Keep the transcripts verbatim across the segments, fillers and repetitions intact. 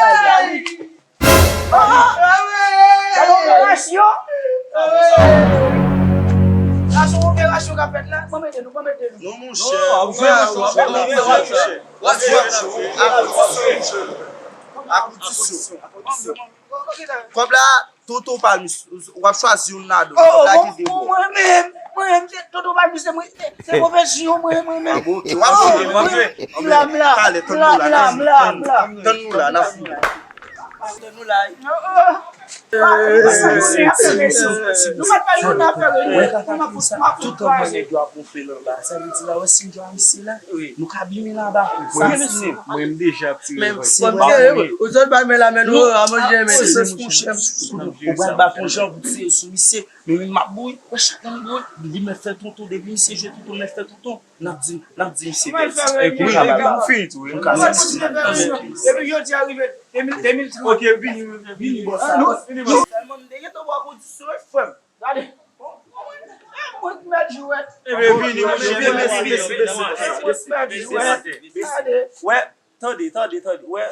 bagay. Gade operasyon. La se yon operasyon k ap fèt la. Ban m ede nou, ban m ede nou. Non, monchè. Ou fè operasyon, ou fè operasyon. Akoudisyon. Akoudisyon. Kòb la, Toto Palmis, w ap chwazi youn ladan yo. Kòb la gen de bò. Mwen menm, mwen menm, se Toto Palmis, se mwen, se, se pwofesyon mwen, mwen menm. Ah bon, ok, w ap jwe, w ap jwe. M la, m la, m la, m la, m la, m la. Tann nou la, n ap fini. Tann nou la. Nou pa t pale yon afè, wi. Tout tan mwen nèg yo ap gonfle anba. Sa vle di la, wè si m jwe a misye la, nou ka bimen anba. Mwen, mwen deja ap tire. Men, ou sot pa men la, men nou a manje, men. Ou pral bat yon jan pou tire sou misye. Men wi, m ap boule. Wè chak lè m boule, li mèt fè tonton, depi misye jwe tonton, mèt fè tonton. N ap di, n ap di misye bèl. Epi nou ka ba. Wi, epi nou fini tou, wi. Nou ka ba. Depi jodi a rive de mil, de mil trant. Ok, vini, vini, vini, bòs la. Sèlman m te gentan wè kondisyon, wi, frè m. Gade. Mwen k mèt jwèt. Ebyen, vini, monchè, vini, vini, vini. Mwen k mèt jwèt. Gade. Wè, tande, tande, tande. Wè,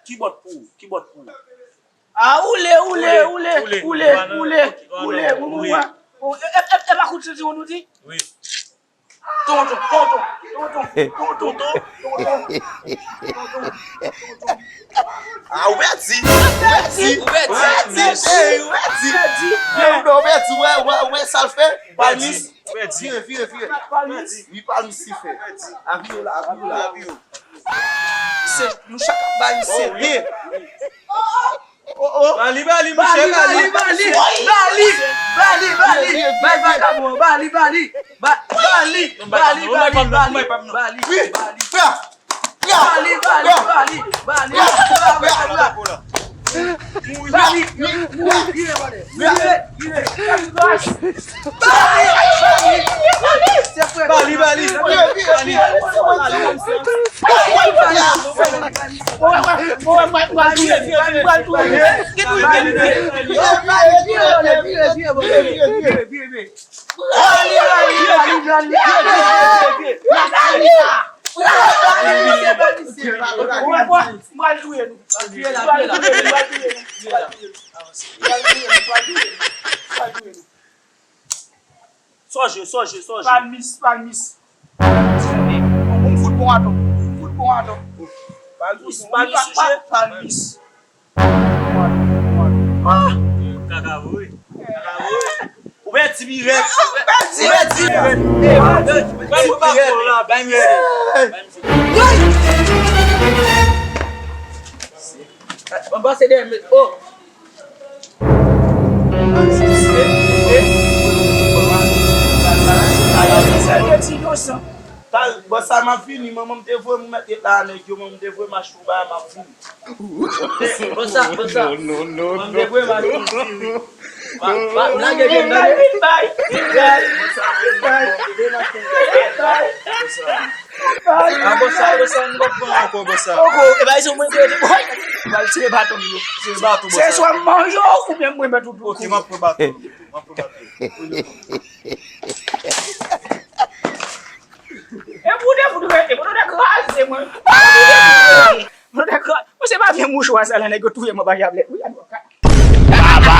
ki bòt pou ou, ki bòt pou ou. Ah, oule, oule, oule, oule, oule, oule, oule. Bon, e, e, e, e pa kout sentiwon nou di? Wi. Tonton, tonton, tonton, tonton, tonton, tonton, tonton. Ah, ou pèdi, ou pèdi, ou pèdi, ou pèdi, ey, ou pèdi. Ou pèdi. Ou pèdi, ou pèdi, ou pèdi, ou pèdi. Palmis. Vire, vire, vire. Palmis. Wi, Palmis li fè. Avi yo la, avi yo la. Se, nou chak ap bay misye de. Oh, oh. Ba li, ba li, monchè, ba li. Ba li, ba li, ba li. Ba li, ba li. Bay vakabon, ba li, ba li. Ba, ba li, ba li, ba li, ba li. Ba li, ba li. Ba li, ba li, ba li, ba li. Ba li, ba li, ba li. Vire, vire, vire. Bali, bali, bali. Sonje, sonje, sonje. Palmis, palmis. Fout bon ato. Fout bon ato. Palmis, palmis, sonje. Palmis. Ah! Kaka vre. Kaka vre. Ti pirèt. Ti pirèt. Ti pirèt. Ban m pa pou la, ban m. Ban m pase dèyè m. Oh. Tal, bon, sa m ap fini, manman m te voye m mèt ret la a nèg yo, manman m te voye m achte yon bagay, m ap fini. Bon sa, bon sa. Manman m te voye m achte yon ti ri. M lage gen bagay. Bay, bay, bay. Ah, bon sa, bon sa, nou pa pran ankò, bon sa. Poko, e bay, se mwen ki te, boy. Bay, tire baton yo. Tire baton, bon sa. Se swa m manje w, oubyen mwen mèt ou tou. Ok, m ap pran baton. M ap pran baton. E pou de fout rete, pou de kraze mwen. Pou de kraze. Mwen se pa vye mouchwa sa la, nèg yo touye mwen pa jablèt. Wi, advoka. Baba!